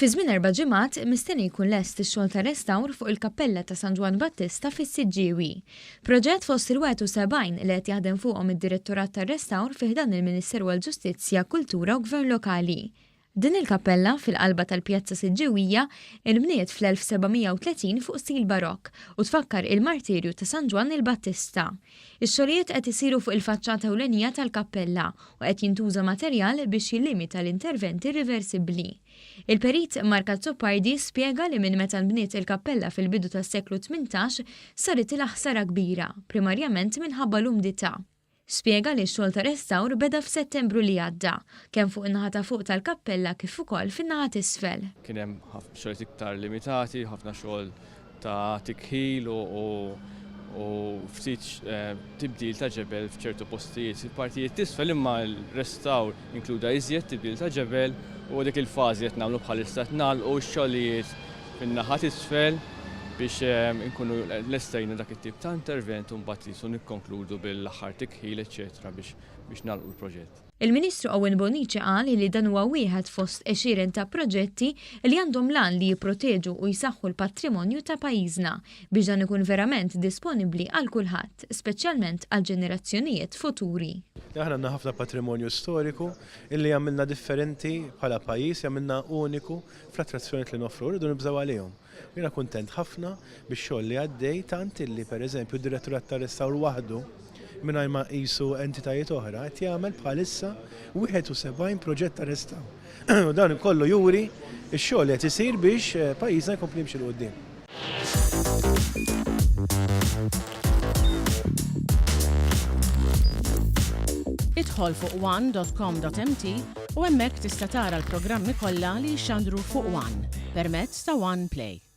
Fi żmien erba' ġimgħat mistenni jkun lest ix-xogħol ta' restawr fuq il-Kappella ta' San Ġwann Battista fis-Siġġiewi. Proġett fost il-71 li qed jaħdem fuqhom id-Direttorat tar-Restawr fi ħdan il-Ministeru għall-Ġustizzja, Kultura u Gvern Lokali. Din il-kappella, fil-qalba tal-Pjazza Siġġiewija, inbniet fl-1730 fuq stil Barokk u tfakkar il-martirju ta' San Ġwann il-Battista. Ix-xogħlijiet qed isiru fuq il-faċċata ewlenija tal-kappella u qed jintuża materjal biex jillimita l-interventi riversibbli. Il-Perit Mark Azzopardi spjega li minn meta nbniet il-kappella fil-bidu tas-seklu 18 saritilha ħsara kbira, primarjament minħabba l-umdità. Spjega li x-xogħol ta' restawr beda f'Settembru li għadda, kemm fuq in-naħa ta' fuq tal-kappella kif ukoll fin-naħa t'isfel. Kien hemm xogħlijiet iktar limitati, ħafna xogħol ta' tikħil u ftit tibdil ta' ġebel f'ċertu postijiet fil-partijiet t'isfel imma l-restawr inkluda iżjed tibdil ta' ġebel u dik il-fażi qed nagħmlu bħalissa qed nagħlqu x-xogħlijiet fin-naħa t'isfel biex inkunu lestejna dak it-tip ta' intervent u mbagħad qisu nikkonkludu bil-aħħar tikħil eċċetera biex biex nagħlqu l-proġett. Il-Ministru Owen Bonnici qal li dan huwa wieħed fost għexieren ta' proġetti li għandhom l-għan li jipproteġu u jsaħħu l-patrimonju ta' pajjiżna biex dan ikun verament disponibbli għal kulħadd, speċjalment għall-ġenerazzjonijiet futuri. Aħna għandna ħafna patrimonju storiku illi jagħmilna differenti bħala pajjiż, jagħmilna uniku fl-attrazzjonijiet li noffru, rridu nibżgħu għalihom. U jiena kuntent ħafna bix-xogħol li għaddej tant illi pereżempju d-Direttorat tar-Restawr waħdu mingħajr ma nqisu entitajiet oħra qed jagħmel bħalissa 71 proġett ta' restawr. U dan kollu juri x-xogħol li qed isir biex pajjiżna jkompli jimxi 'l quddiem. Idħol fuq one.com.mt u hemmhekk tista' tara l-programmi kollha li jixxandru fuq One permezz ta' One Play.